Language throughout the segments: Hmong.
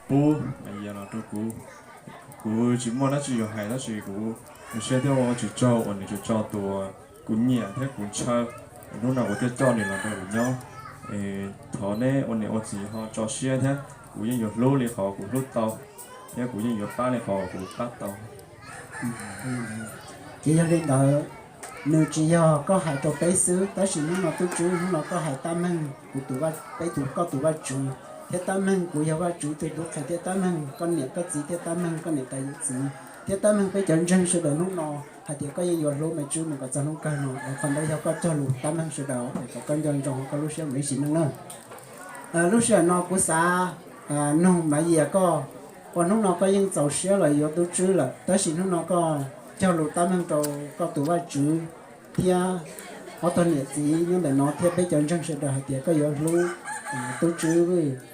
pub Mayias los rau kuv. Kuv tsis muaj dab tsi yuav hais tab sis kuv zoo siab thiab ua Vajtswv tsaug uas nws tso tus kuv nyiam thiab kuv ntshaw, hnub no kuv thiaj coj nws los nrog kuv nyob. Thov neb ua niam ua txiv ho tso siab thiab, kuv yeej yuav hlub li qhov kuv hlub tau, thiab kuv yeej yuav pab li qhov kuv pab tau. Ces yog li ntawd, nws tsis yog koj hais rau peb xwb, tab sis hnub no tub tswb, hnub no koj hais tab meeg kuv tus, peb tus, koj tus Vajtswv, thiab tab meeg kuv yog Vajtswv tus tub qhe, thiab tab meeg koj niam koj txiv, thiab tab meeg koj niam tais yawm txiv, thiab tab meeg peb cov ntseeg sawv daws hnub no, hais tias koj yeej yuav hlub Mayias mus kom txog hnub kawg no. Qhov ntawd yog koj cog lus tab meeg sawv daws es kom koj nco ntsoov koj lub siab mus ib sim neej na. Lub sij hawm no kuv xav nug Mayias koj, uas hnub no koj yeej txaus siab los yuav tub tswb lawm, tab sis hnub no koj cog lus tab meeg rau koj tus Vajtswv thiab ob tog niam txiv nyob ntawm no thiab peb cov ntseeg sawv daws hais tias koj yuav hlub tub tswb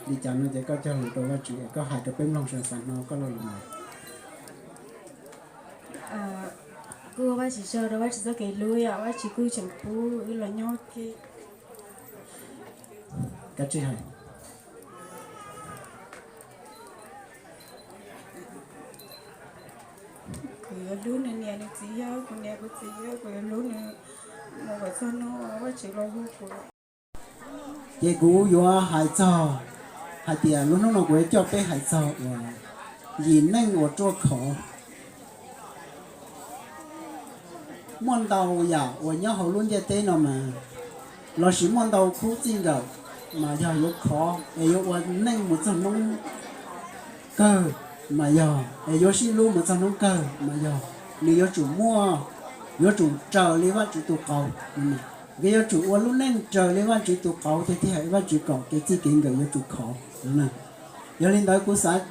li cas no ces koj cog lus rau Vajtswv es koj hais rau peb mloog sawv daws no koj lo lus no. Kuv ua Vajtswv tsaug rau Vajtswv txoj kev hlub yom, Vajtswv kuj tseem pub wb los nyob thiab. Kab tsij hais. Kuv yuav hlub nws niam nws txiv yog kuv niam kuv txiv, kuv yuav hlub nws mus kom txog hnub Vajtswv los hu kuv. Ces kuv yuav hais txog, hais tias lub hnub no kuv yuav coj peb hais txog uas yim neej uas ruaj khov. Muaj ntau yam uas nyob hauv lub ntiaj teb no mas, lossis muaj ntau khub txij nkawm mas yog yuav khov es yuav ua neej mus txog hnub kawg mas yog, es yuav sib hlub mus txog hnub kawg mas yog, nws yuav tsum muaj, yuav tsum raws li Vajtswv tus qauv. Nkawd yuav tsum ua lub neej raws li Vajtswv tus qauv tiag tiag, Vajtswv kom kev txij kev nkawm yuav tsum khov. Yog li ntawd kuv xav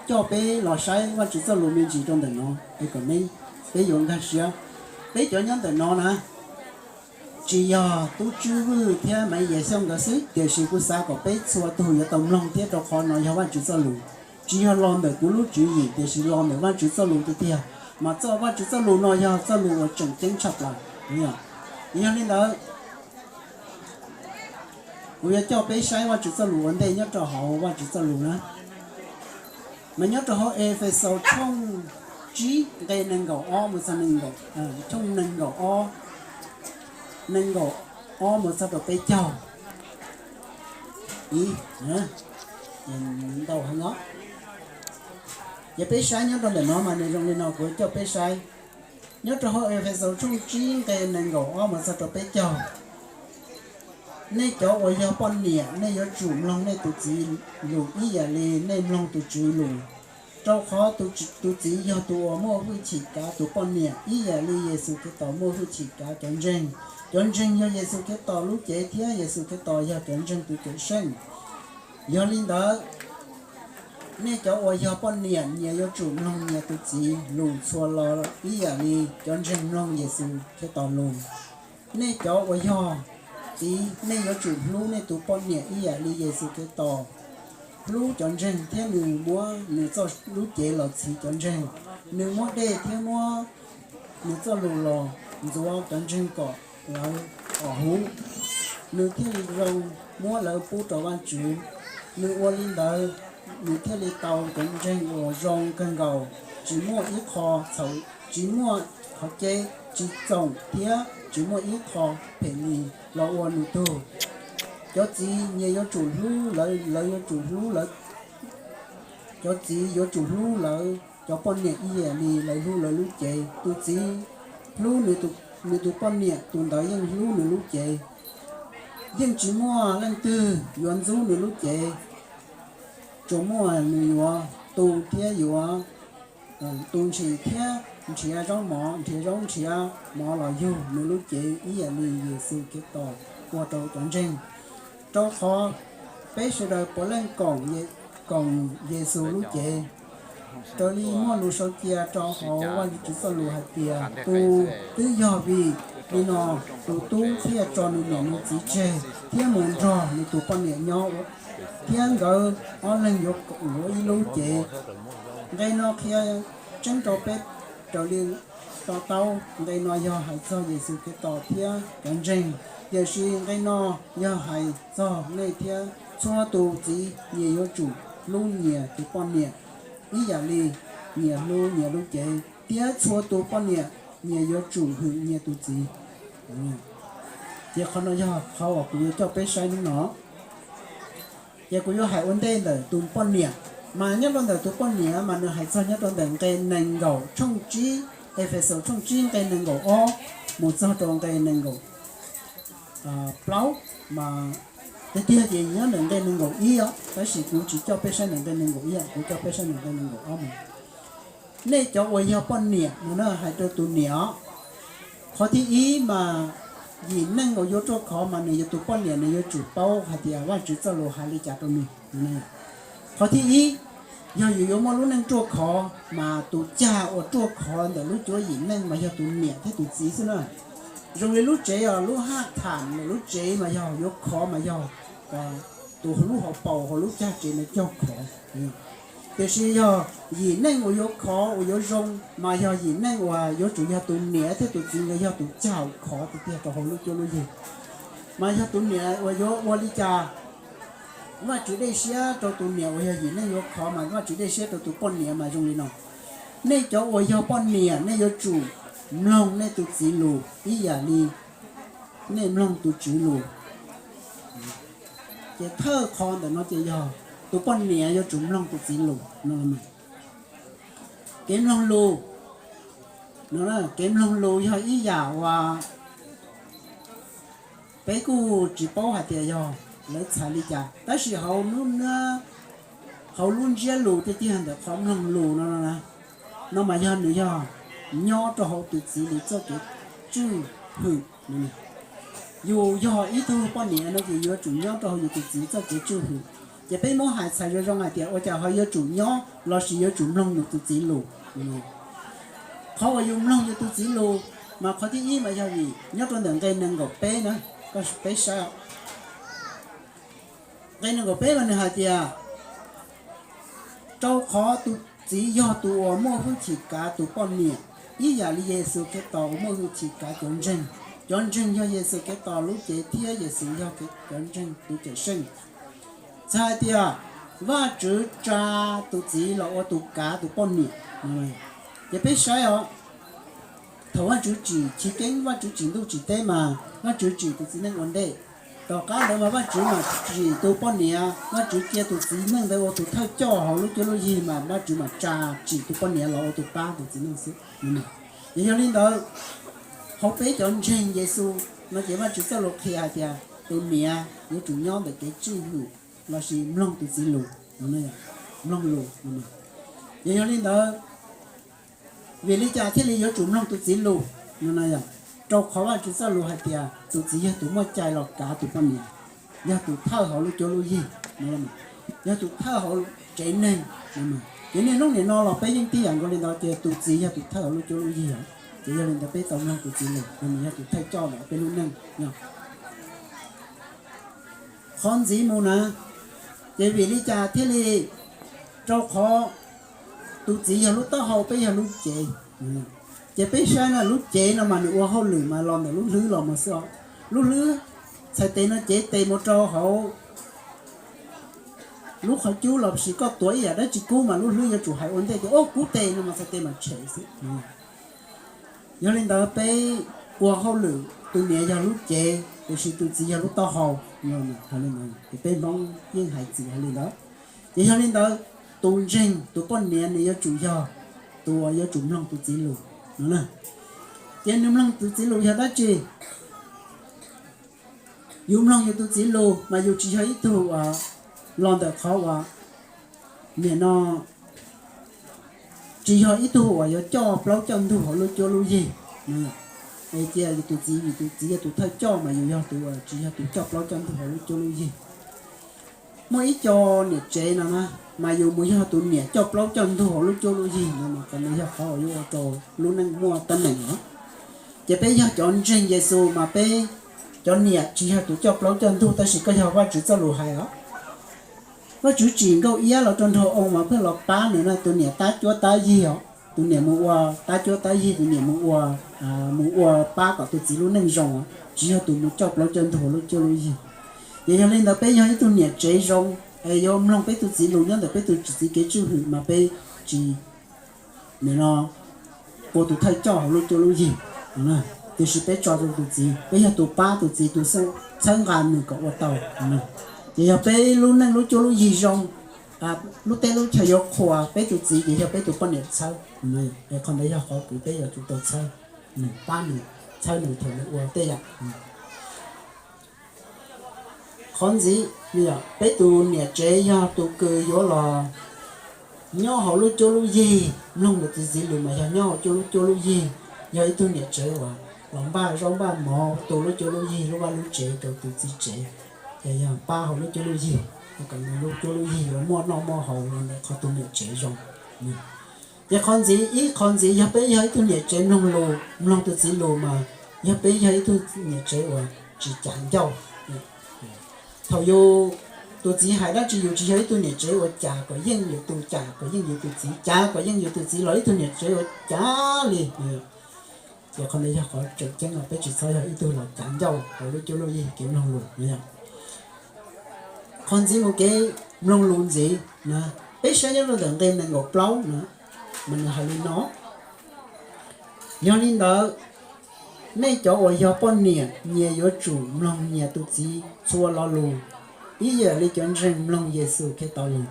coj peb los saib Vajtswv txoj lus me ntsis rau ntawm no es kom neb, peb yuav nkag siab. Peb cov nyob ntawm no na, tsis yog Tub Tswb Vwj thiab Maiv Yias Xyooj nkawd xwb, tiam sis kuv xav kom peb txhua tus yuav tau mloog thiab, rau qhov no yog Vajtswv txoj lus. Tsis yog los ntawm kuv lub tswv yim, tiam sis los ntawm Vajtswv txoj lus tiag tiag, mas txoj Vajtswv txoj lus no yog txoj lus uas tseem ceeb tshaj plaws. Yog li ntawd, kuv yuav coj peb saib Vajtswv txoj lus ua ntej nyob rau hauv Vajtswv txoj lus na. Mas nyob rau hauv Efexaus tshooj tsib nqe nees nkaum ob mus txog nees nkaum, tshooj nees nkaum ob, nees nkaum ob mus txog rau peb caug. Ib, ntau heev os. Ces peb saib nyob rau ntawm no mas nws zoo li no, kuv coj peb saib. Nyob rau hauv Efexaus tshooj tsib nqe nees nkaum ob mus txog rau peb caug. Nej cov uas yog poj niam, nej yuav tsum mloog nej tus txiv lus ib yam li nej mloog tus Tswv lus. Rau qhov tus txiv yog tus uas muaj hwj chim kav tus poj niam ib yam li Yexus Khetos muaj hwj chim kav cov ntseeg. Cov ntseeg yog Yexus Khetos lub cev thiab Yexus Khetos yog cov ntseeg tus Cawm Seej. Yog li ntawd, nej cov uas yog poj niam nyias yuav tsum mloog nyias tus txiv lus txhua lo ib yam li cov ntseeg mloog Yexus Khetos lus. Nej cov uas yog txiv, nej yuav tsum hlub nej tus poj niam ib yam li Yexus Khetos hlub cov ntseeg thiab nws muab nws txoj lub cev los txhiv cov ntseeg. Nws muab dej thiab muab nws txoj lus los ntxuav cov ntseeg kom lawv kom huv, nws thiaj li zoo muab lawv pub rau Vajtswv. Nws ua li ntawd, nws thiaj li tau cov ntseeg uas zoo kawg nkaus, tsis muaj ib qho txhaum, tsis muaj qhov ceb tsis txoom thiab tsis muaj ib qho phem li los ua nws tug. Cov txiv nyias yuav tsum hlub lawv, lawv yuav tsum hlub lawv, cov txiv yuav tsum hlub lawv cov poj niam ib yam li lawv hlub lawv lub cev. Tus txiv hlub nws tus poj niam, tus ntawd yeej hlub nws lub cev. Yeej tsis muaj leej twg yuav ntxub nws lub cev, tsuas muaj nws yuav tu thiab yuav tu ntshis thiab nrhiav zaub mov, nrhiav zaub nrhiav mov los yug nws lub cev ib yam li Yexus Khetos ua rau cov ntseeg. Rau qhov peb sawv daws puav leej koom Yexus lub cev. Raws li muaj lus sau cia rau hauv Vajtswv txoj lus hais tias, tus, twb yog vim li no tus tub thiaj tso nws niam nws txiv tseg thiab mus nrog nws tus poj niam nyob, thiab nkawd ob leeg yuav ua ib lub cev. Nqe no qhia tseeb rau peb raws li to taub, nqe no yog hais txog Yexus Khetos thiab cov ntseeg, tiam sis nqe no yog hais txog nej thiab. Txhua tus txiv nyias yuav tsum hlub nyias tus poj niam ib yam li nyias hlub nyias lub cev, thiab txhua tus poj niam nyias yuav tsum hwm nyias tus txiv. Ces qhov no yog qhov uas kuv yuav coj peb saib hnub no. Ces kuv yuav hais ua ntej ntawm tus poj niam, mas nyob rau ntawm tus poj niam mas nws hais txog nyob rau ntawm nqe nees nkaum tshooj tsib, Efexus tshooj tsib nqe nees nkaum ob mus txog rau nqe nees nkaum plaub, mas tiag tiag ces nyob ntawm nqe nees nkaum ib os, tab sis kuv tsis coj peb saib ntawm nqe nees nkaum ib os, kuv coj peb saib ntawm nqe nees nkaum ob mus. Nej cov uas yog poj niam no na, hais rau tus niam os. Qhov thib ib mas yim neej uas yuav ruaj khov mas nws yuav, tus poj niam nws yuav tsum paub hais tias Vajtswv txoj lus hais li cas rau nws. Qhov thib ib, yog yus yuav muaj lub neej ruaj khov mas tus cag uas ruaj khov ntawm lub cuab yim neej mas yog tus niam thiab tus txiv xwb na. Zoo li lub tsev os, lub haj tham ntawm lub tsev mas yog yuav khov mas yog tus lub hauv paus hauv lub cag tsev ntawd cog khov. Tiam sis yog yim neej uas yuav khov uas yuav zoo mas yog yim neej uas yuav tsum yog tus niam thiab tus txiv nkawd yog tus cag khov tiag tiag rau hauv lub cuab lub yig. Mas yog tus niam uas yuav ua li cas, Vajtswv dej siab rau tus niam uas yog yim neej yuav khov mas Vajtswv dej siab rau tus poj niam mas zoo li no. Nej cov uas yog poj niam nej yuav tsum mloog nej tus txiv lus ib yam li nej mloog tus Tswv lus. Ces thawj qhov ntawm no ces yog tus poj niam yuav tsum mloog tus txiv lus no. Kev mloog lus, kev mloog lus yog ib yam uas peb kuj tsis paub hais tias yog lawv txhais li cas, tab sis hauv lub ntsiab lus tiag tiag ntawm qhov mloog lus no, no mas yog nws yog nyob rau hauv tus txiv lus txoj kev tswj hwm. Yus yog ib tug poj niam no ces yuav tsum nyob rau hauv yus tus txiv txoj kev tswj hwm. Ces peb muab hais txhais zoo zoo hais tias ua cas ho yuav tsum nyob lossis yuav tsum mloog yus tus txiv lus. Qhov uas yus mloog yus tus txiv lus, mas qhov thib ib mas yog vim nyob rau ntawm nqe nees nkaum peb na, koj peb saib. Nqe nees nkaum peb mas nws hais tias, rau qhov tus txiv yog tus uas muaj hwj chim kav tus poj niam, ib yam li Yexus Khetos uas muaj hwj chim kav cov ntseeg. Cov ntseeg yog Yexus Khetos lub cev thiab Yexus yog cov ntseeg tus cawm seej. Txhais hais tias Vajtswv tsa tus txiv los ua tus kav tus poj niam. Ces peb saib os, thaum Vajtswv tsim chiv keeb, Vajtswv tsim ntuj tsim teb mas Vajtswv tsim tus txiv neej ua ntej. Tom qab ntawd mas Vajtswv mam tsim tus poj niam, Vajtswv cia tus txiv neej ntawd ua tus thawj coj hauv lub cuab lub yig mas Vajtswv mam tsa tsim tus poj niam los ua tus pab tus txiv neej xwb. Ces yog li ntawd, hauv peb cov ntseeg Yexus no ces Vajtswv txoj lus qhia hais tias tus niam yuav tsum nyob ntawm kev tswj hwm lossis mloog tus txiv lus, mloog lus. Ces yog li ntawd, vim li cas thiaj li yuav tsum mloog tus txiv lus no na yom? Rau qhov Vajtswv txoj lus hais tias tus txiv yog tus muaj cai los kav tus poj niam, yog tus thawj hauv lub cuab lub yig, yog tus thawj hauv tsev neeg. Ces niaj hnub nim no los peb yeej tib yam nkaus li ntawd, ces tus txiv yog tus thawj hauv lub cuab lub yig os. Ces yog li ntawd peb tau mloog tus txiv lus, nws yog tus thawj coj ntawm peb lub neej. Qhov ntxiv mus na, ces vim li cas thiaj li? Rau qhov tus txiv yog lub taub hau, peb yog lub cev. Ces peb saib na, lub cev no mas nws ua hauj lwm mas los ntawm lub hlwb los mus xwb os. Lub hlwb txhais tes no cev tes mus rau hauv lub qhov cub los sis koj tuav ib yam dab tsi kub mas lub hlwb yuav tsum hais ua ntej tias, o, kub tes no mas txhais tes mas tshem xwb. Yog li ntawd peb ua hauj lwm, tus niam yog lub cev tiam sis tus txiv yog lub taub hau. Ces peb Hmoob yeej hais txwm hais li ntawd. Ces yog li ntawd, tus ntseeg tus poj niam nws yuav tsum yog tus uas yuav tsum mloog tus txiv lus no. Ces nws mloog tus txiv lus yog dab tsi? Yus mloog yus tus txiv lus mas yus tsis yog ib tug uas los ntawm qhov uas, nim no, tsis yog ib tug uas yuav coj plaub coj ntug hauv lub cuab lub yig. Es cia tus txiv, vim tus txiv yog tus thawj coj mas yus yog tus uas tsis yog tus coj plaub coj ntug hauv lub cuab lub yig. Muaj ib co niam tsev no na, mas yus mus yog tus niam coj plaub coj ntug hauv lub cuab lub yig no, qhov ntawd yog qhov uas yuav ua rau lub neej muaj teeb meem os. Ces peb yog cov ntseeg Yexus mas peb cov niam tsis yog tus coj plaub coj ntug, tab sis koj yog Vajtswv txoj lus hais os. Vajtswv tsim nkauj iab los rau nraug oo mas pheej los pab nws na, tus niam tab cuab tab yig os. Tus niam mus ua tab cuab tab yig, tus niam mus ua, mus ua pab kom tus txiv lub neej zoo, tsis yog tus mus coj plaub coj ntug lub cuab lub yig. Ces yog li ntawd peb yog ib tug niam tsev zoo, Es yuav mloog peb tus txiv lus nyob ntawm peb tus txiv kev tswj hwm mas peb tsis, nim no ua tus thawj coj hauv lub cuab lub yig, tiam sis peb tso rau tus txiv, peb yog tus pab tus txiv, tus txhawb nqa nws kom ua tau. Ces yog peb lub neej lub cuab lub yig zoo, lub teb lub chaw yuav qhuas, peb tus txiv ces yog peb tus poj niam txhawb. Es qhov ntawd yog qhov kws peb yuav tsum tau txhawb nws, pab nws, txhawb nws thaum nws ua tej yam. Qhov ntxiv, peb tus niam tsev yog tus kws yuav los nyob hauv lub cuab lub yig, mloog tus txiv lus mas yog nyob hauv lub cuab lub yig, yog ib tug niam tsev uas los npaj zaub npaj mov tu lub cuab lub yig lub vaj lub tsev rau tus txiv tsev, ces yog pab hauv lub cuab lub yig, kom nws lub cuab lub yig yuav muaj noj muaj haus los ntawm qhov tus niam tsev zoo. Ces qhov ntxiv, ib qhov ntxiv yog peb yog ib tug niam tsev mloog lus, mloog tus txiv lus mas yog peb yog ib tug niam tsev uas tsis cav ncauj. Thaum yus, tus txiv hais dab tsi yus tsis yog ib tug niam tsev uas cav kom yeej yus tus, cav kom yeej yus tus txiv, cav kom yeej yus tus txiv los ib tug niam tsev uas cav li. Ces qhov ntawd yog qhov tseem ceeb los peb tsis txhob yog ib tug los cav ncauj hauv lub cuab lub yig kev mloog lus no. Qhov ntxiv mus kev mloog lus ntxiv na, peb saib nyob rau ntawm nqe nees nkaum plaub na, mas nws hais li no: Yog li ntawd, nej cov uas yog poj niam nyias yuav tsum mloog nyias tus txiv txhua lo lus, ib yam li cov ntseeg mloog Yexus Khetos lus.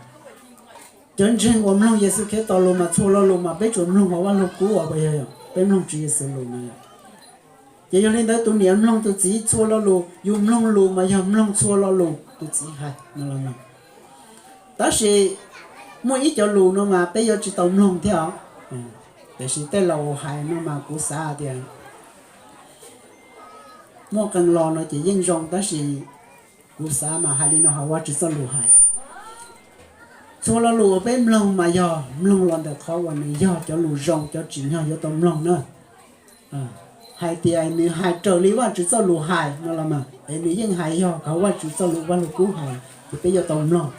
Cov ntseeg uas mloog Yexus Khetos lus mas txhua lo lus mas peb tsuas mloog hauv Vaj Lug Kub uas peb mloog Tswv Yexus lus na. Ces yog li ntawd tus niam mloog tus txiv txhua lo lus, yus mloog lus mas yog mloog txhua lo lus tus txiv hais no los mas. Tab sis muaj ib cov lus no mas peb yuav tsis tau mloog thiab os. Tiam sis tej laus hais no mas kuv xav tias muaj qee lo no ces yeej zoo, tab sis kuv xav mas hais li no hauv Vajtswv txoj lus hais. Txhua lo lus uas peb mloog mas yog mloog los ntawm qhov uas nws yog cov lus zoo, cov tsim nyog yuav tau mloog na. Hais tias nws hais raws li Vajtswv txoj lus hais no los mas, es nws yeej hais yog hauv Vajtswv txoj lus, Vaj Lug Kub hais, ces peb yuav tau mloog.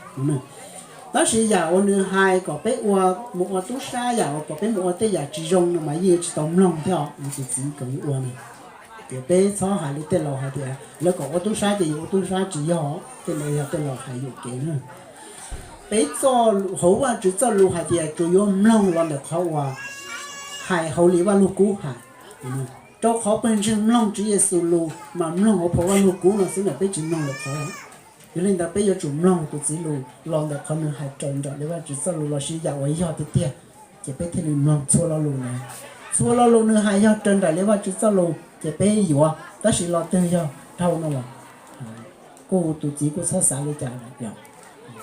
Tab sis yam uas nws hais kom peb ua, mus ua tub sab, yam uas kom peb mus ua tej yam tsis zoo no mas yeej yuav tsis tau mloog thiab os, tus txiv kom yus ua na. Ces peb txhob hais li tej laus hais tias lawv kom ua tub sab ces yus ua tub sab, tsis yog, tej ntawd yog tej laus hais yuam kev na. Peb txoj, hauv Vajtswv txoj lus hais tias tsuas yuav mloog los ntawm qhov uas hais hauv li Vaj Lug Kub hais. Rau qhov pawg ntseeg mloog Tswv Yexus lus mas mloog hauv phau Vaj Lug Kub no xwb na, peb tsis mloog lwm qhov. Yog li ntawd peb yuav tsum mloog tus txiv lus los ntawm qhov nws hais raws nraim li Vajtswv txoj lus lossis yam uas yog tiag tiag, ces peb thiaj li mloog txhua lo lus na. Txhua lo lus nws hais yog raws nraim li Vajtswv txoj lus ces peb yuav, tab sis lo twg yog dhau no los kuj tus txiv kuj txhob xav li cas,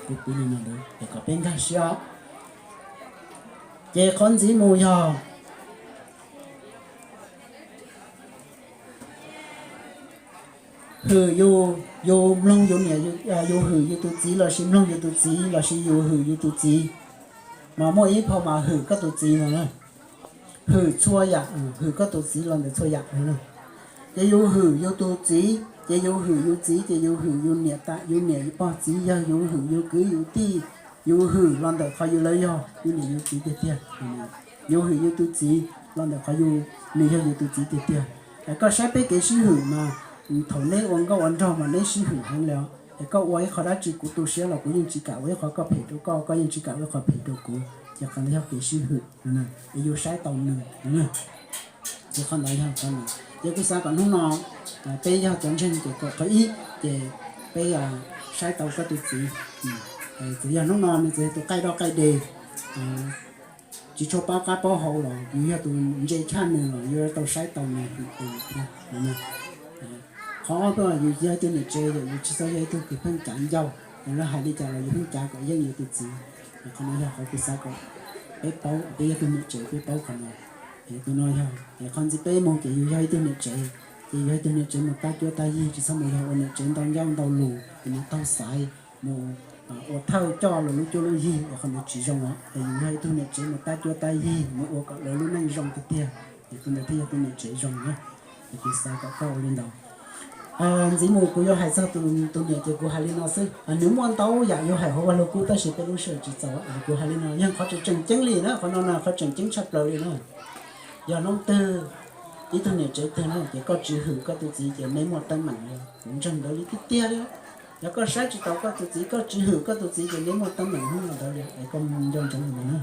kuv piv li no es kom peb nkag siab. Ces qhov ntxiv mus yog hwm yus, yus mloog yus niam, yus hwm yus tus txiv lossis mloog yus tus txiv lossis yus hwm yus tus txiv. Mas muaj ib phau mas hwm koj tus txiv no na, hwm txhua yam, hwm koj tus txiv los ntawm txhua yam no na. Ces yus hwm yus tus txiv ces yus hwm yus txiv, ces yus hwm yus niam tais, yus niam yus pog txiv yawg, yus hwm yus kwv yus tij, yus hwm los ntawm qhov yus, lawv yog yus niam yus txiv tiag tiag. Yus hwm yus tus txiv los ntawm qhov yus, nws yog yus tus txiv tiag tiag. Koj saib peb kev sib hwm mas thaum neb ua nkauj ua nraug mas neb sib hwm heev li os. Es koj ua ib qho dab tsi kuv tu siab los kuv yeej tsis kam ua ib qho koj phem rau koj, koj yeej tsis kam ua ib qho phem rau kuv, ces qhov ntawd yog kev sib hwm. Es yus saib tau nws, ces qhov ntawd yog qhov no. Ces kuv xav kom hnub no peb yog cov ntseeg ces kom qhov ib ces peb saib tau koj tus txiv. Txawm yog hnub no nws txawm yog tus qaij doj qaij de, tsis tshua paub qab paub hau los yus yog tus ntse tshaj nws los yuav tau saib tau nws hwm tus thiab. Qhov ob tuaj yus yog ib tug niam tsev, yus tsis txhob yog ib tug kws pheej cav ncauj, yog lawv hais li cas los yus pheej cav kom yeej yus tus txiv. Qhov no yog qhov kuv xav kom peb paub, peb yog tus niam tsev peb paub qhov no. Tus no yog, es qhov ntxiv peb mus ces yus yog ib tug niam tsev, ces yus yog ib tug niam tsev mus tab cuab tab yig, tsis txhob mus yog ua niam tsev ntau ncauj ntau lus, mus taug xaiv, mus ua thawj coj lawv lub cuab lub yig, es qhov ntawd tsis zoo os. Es yus yog ib tug niam tsev mus tab cuab tab yig, mus ua kom lawv lub neej zoo tiag tiag, es tus ntawd thiaj yog tus niam tsev zoo na. Es kuv xav kom koj ua li ntawd. Ntxiv mus kuv yuav hais txog tus niam ces kuv hais li no xwb. Nws muaj ntau yam yuav hais hauv Vaj Lug Kub tab sis peb lub sij hawm tsis txaus, kuv hais li no yog qhov tseem tseem ceeb li na, qhov no na qhov tseem ceeb tshaj plaws li na. Yog hnub twg ib tug niam tsev twg na ces koj tsis hwm koj tus txiv ces nej muaj teeb meem li, kuv ntseeg ntawd li tiag tiag li. Yog koj saib tsis taus koj tus txiv, koj tsis hwm koj tus txiv ces neb muaj teeb meem hnub no ntawd li es koj nco ntsoov li no.